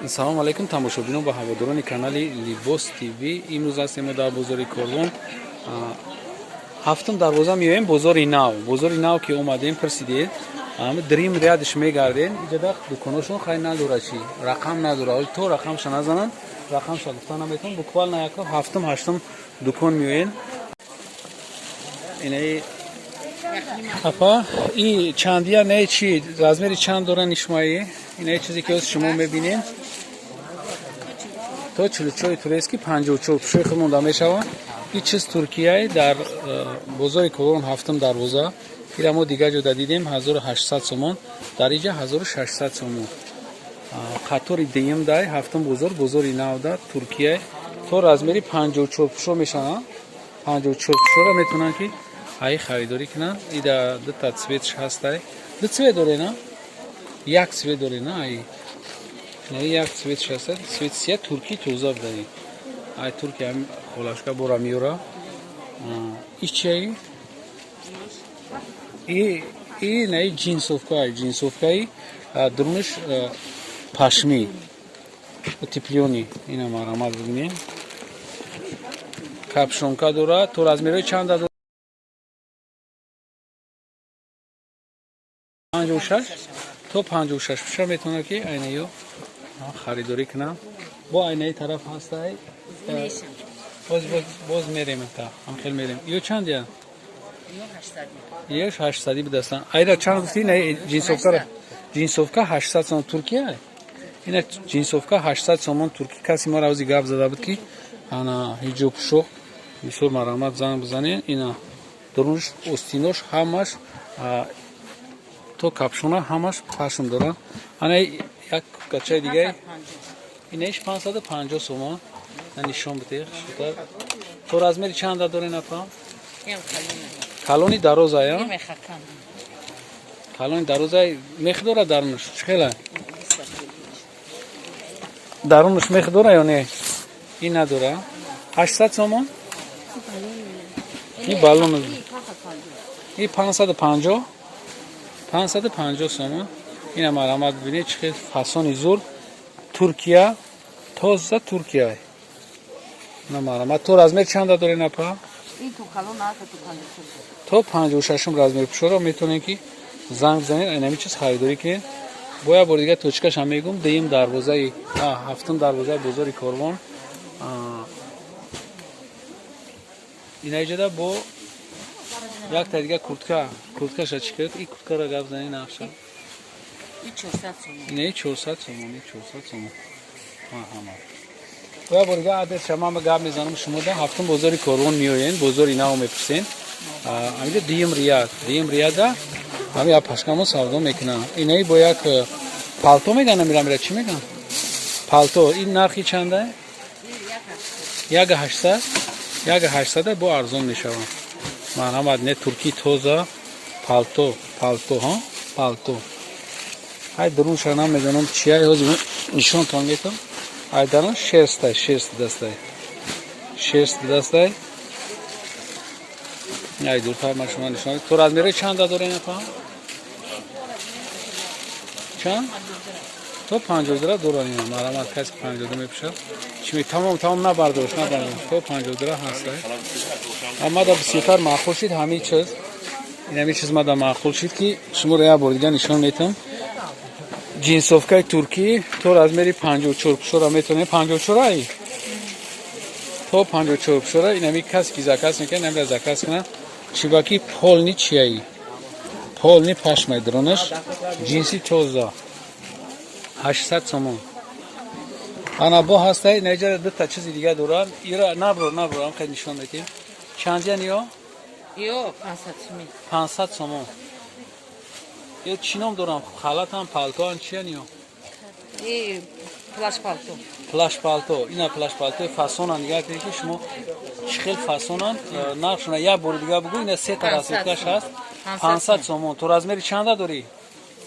Салом алейкум, тамошобинон ва ҳаводорони канали Либос ТВ. Имрӯз ҳастем мо дар бозори Корвон, ҳафтум дарвоза меоем, бозори нав. Бозори нав ки омадем, пурсидед, дрим рядш мегардем. Иҷода дуконошон хай надора, чи рақам надора, то рақамша назананд, рақамша гуфта наметавон. Буквально яко ҳафтум, ҳаштум дукон меоем. Инаи апа, и чандия не, чи размери чанд дорани шумои? Инаи чизе ки шумо мебинед, то 44 турецкий, 54 пушои худ монда мешавад. Ин чиз Туркияй, дар бозори Корвон, ҳафтум дарвоза. Ира мо дигар ҷода дидем 1800 сомон, дар иҷа 1600 сомон. Қатори дуюм дай ҳафтум бозор, бозори навда, Туркияй, то размери 54 пушо мешаванд. 54 пушоро метавонанд ки ай харидорӣ кунанд. Ида дута цветш ҳастай. Ду цвет доре, на як цвет доре, на ай як цветш ҳаста, цвет сия, турки тоза будаи. Ай Туркия холашка бора меёра. Иш чиаи? И наи ҷинсовкаи, ҷинсовкаи дурунаш пашмӣ, утеплённый. Ина марамат бибинем, капюшонка дора. То размерҳои чанда? 56, то 56 пуша метавонад ки айнаё харидорӣ кунам. Бо айнаи тараф ҳастай, боз боз мерем, та ҳамхел мерем. Ё чанд я? Ё 800 бидастан. Айра чанд гуфтӣ? На, ҷинсовкара, ҷинсовка 800 сомон, Туркия. Ина ҷинсовка 800 сомон, турки. Каси мо равзи гап зада буд ки ана ҳиҷоб пушоқ бисёр, марамат занг бизанед. Ина дурунаш, остинош ҳамаш то капюшона ҳамаш пашм дорад. Ана як качаи дигаи, инаиш 550 сомон. Нишон бидеҳ. То размери чанда дорен, апа? Калони дарозая, калони дарозай, мех дора дарунаш. Чӣ хела дарунаш, мех дора ё не? Ин надора, 800 сомон. И балон и 550, 550 сомон. Ина марамат бибинед, чӣ хел фасони зур, Туркия, тоза Туркия. На, марамат. То размер чанда дорен, апа? То 56-ум размер пушоро метавонед ки занг бизанед, инами чиз харидорӣ кунед. Бо як бори дига точкашам мегум: дуюм дарвозаи, ҳафтум дарвозаи бозори Корвон. Инаиҷода бо якта дига куртка. Курткаша чӣ кард? И курткаро гап зани, нақша. Инаи 400 сомон, 400 сомон. Бо як бори дига адресша ман гап мезанам шумода: ҳафтум бозори Корвон меоен, бозори наво мепурсен. Амиҷа дуюм ряд, дуюм ряда ҳами апашкамо савдо мекунанд. Инаи бо як палто меган, амирамира чӣ меган? Палто. Ин нархи чанда? 1800, 1800, бо арзон мешаванд. Марҳамат, не, турки тоза, палто, палто ҳа, палто. Ай дурунша намедонам чия, ҳозир нишонтон метам. Ай дарун шерстай, шерсть дастай, шерсть дастай. Ай дуртар ман шумо нишон. То размерои чанда дорен, апа? Чанд? То 52 доран. Ина марҳамат, каси 52 мепӯшад. Чи, тамом, тамом, набардошт, набардошт. То 52 ҳастай. Амада бисёртар маъқул шид ҳамин чиз, инами чиз мада маъқул шид ки шуморо як бор дига нишон метам. Ҷинсовкаи туркӣ, то размери 54 пушора метавонем, 54 ай, то 54 пушора. Инами касе ки заказ мекунад, инамира заказ кунад. Чибаки полный чияи, полный пашмай дронаш, ҷинси тоза, 800 сомон. Ана бо ҳастай наҷара дута чизи дига дорад. Ира набро, набро, ам хел нишон медиҳем. Чандиян ё? Ё 500 сомон. 500 сомон. Ё чӣ ном дорам? Халатам, палтоам, чиян ё? И плащ палто. Плащ палто. Ина плащ палто фасонан. Нигоҳ кунед ки шумо чӣ хел фасонанд. Нархшона як бори дига бугӯ. Ина се та расцветкаш ҳаст, 500 сомон. То размери чанда дорӣ?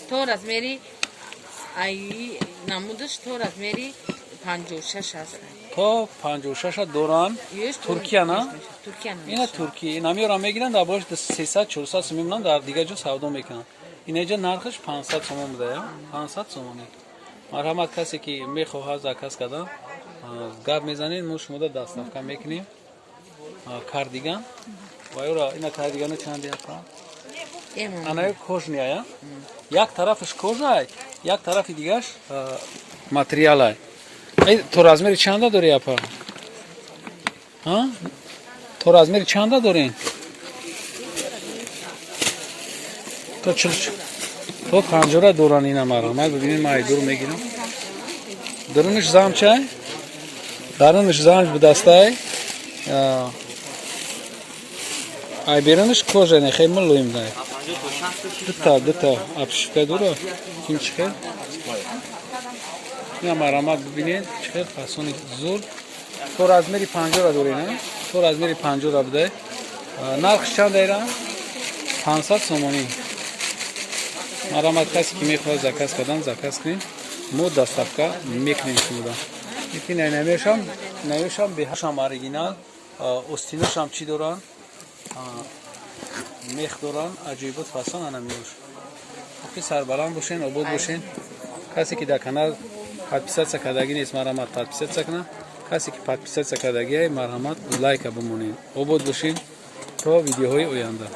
То размери ай намудаш то размери 56 аст. То 56 доранд. Туркия, на? Ина турки. Инамиёро мегиранд, дар бош 300, 400 сом мемонанд, дар дигар ҷо савдо мекунанд. Инаҷа нархаш 500 сомон буда, 500 сомонӣ. Марҳамат, касе ки мехоҳад заказ кардан, гап мезанед, мо шумода доставка мекунем. Кардиган ва ёра ина кардигана чанди апа? Ана кожаный ая. Як тарафаш кожа, як тарафи дигаш материалай. То размери чанда дори, апа? То размери чанда дорем? То чил, то панҷора доран ина марҳамат. Бибинед, ман айдур мегирам. Дарунаш замчай? Дарунаш замч будастай. Ай берунаш кожа не, хеле мулоим дай. Дута обшивка дора. Ким чихел? Ина марҳамат, бибинед, чихел фасони зур. То размери 50-ра дорем, а? То размери 50-ра будай. Нархш чанд айра? 500 сомонӣ. Марҳамат, касе ки мехоҳад заказ кардан, заказ кунед. Мо доставка мекунем шумода. Ики намешам, намешам беҳашам оригинал, остиношам чӣ доранд? Мех доранд, аҷоибот фасон ана меош. Ки сарбаланд бошен, обод бошен. Касе ки дар канал подписаться кардагӣ нест, марҳамат, подписаться кунад. Касе ки подписаться кардагиай, марҳамат, лайка бимонед. Обод бошед то видеоҳои оянда.